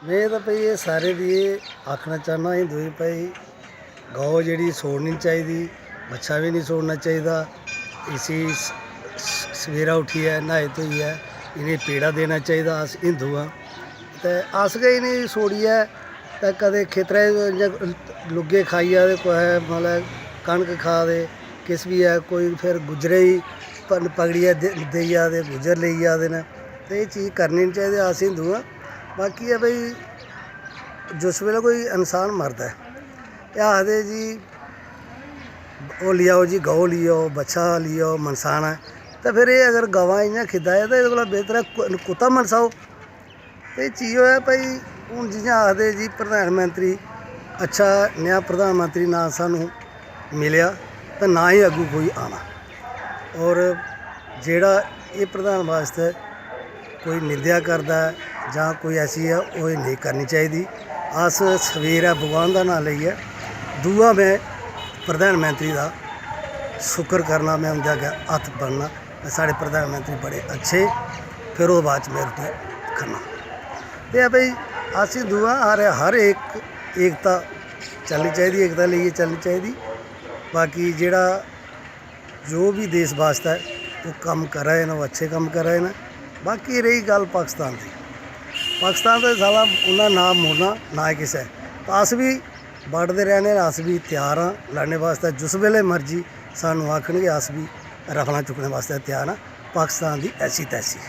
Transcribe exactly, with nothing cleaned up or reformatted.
में तां भाई एह् सारें दी एह् आखना चाह्न्नां हिंदुएं गी, भाई गौ जेह्ड़ी छोड़नी निं चाहिदी, बच्छा बी निं छोड़ना चाहिदा। इसी स-, स-, सवेरा उट्ठियै न्हाई धोइयै इ'नेंगी पीड़ा देना चाहिदा। अस हिंदू आं ते अस गै इ'नेंगी छोड़ियै ते कदें खेतरै च इ'यां लुग्गे खाइयै ते कुसै मतलब कनक खा दे, किश बी ऐ, कोई फिर गुज्जरै गी पन-, पकड़ियै दे-, देई जा दे, गुज्जर लेई जा दे न। ते एह् चीज करनी निं चाहिदी। अस हिंदू आं, बाकी ऐ भाई जिस बेल्लै कोई इंसान मरदा ऐ, एह् आखदे जी ओह् लेई आओ जी, गौ लेई आओ, बच्छा लेई आओ, मनसाना ऐ। ते फिर एह् अगर गवां इ'यां खिद्दा ऐ ते एह्दे कोला बेहतर ऐ कु-, कुत्ता मनसाओ। ते एह् चीज होऐ भाई, हून जि'यां आखदे जी प्रधानमंत्री, अच्छा नेहा प्रधानमंत्री ना सानूं मिलेआ ते ना ही अग्गूं कोई आना। और जेह्ड़ा एह् प्रधान बास्तै कोई निंदेआ करदा ऐ जां कोई ऐसी ऐ, ओह् एह् नेईं करनी चाहिदी। अस सवेरै भगवान दा नांऽ लेइयै दुआ में प्रधानमंत्री दा शुक्र करना, में उं'दे अग्गें हत्थ बन्नना, साढ़े प्रधानमंत्री बड़े अच्छे, फिर ओह्दे बाद च में रुट्टी खन्ना। ते ऐ भाई, अस हिंदू आं, हर, हर इक एकता चलनी चाहिदी, एकता लेइयै चलनी चाहिदी। बाकी जेह्ड़ा जो बी देश बास्तै ओह् कम्म करा दे न, ओह् अच्छे कम्म करा दे न। बाकी रेही गल्ल पाकिस्तान दी, पाकिस्तान ते साला उन्ना नांऽ मुड़ना ना ही किसै। ते अस बी बंडदे रैह्ने आं, अस बी त्यार आं लड़ने बास्तै। जिस बेल्लै मर्जी सानूं आखन गे, अस बी रफलां चुक्कने बास्तै त्यार आं पाकिस्तान दी ऐसी तैसी।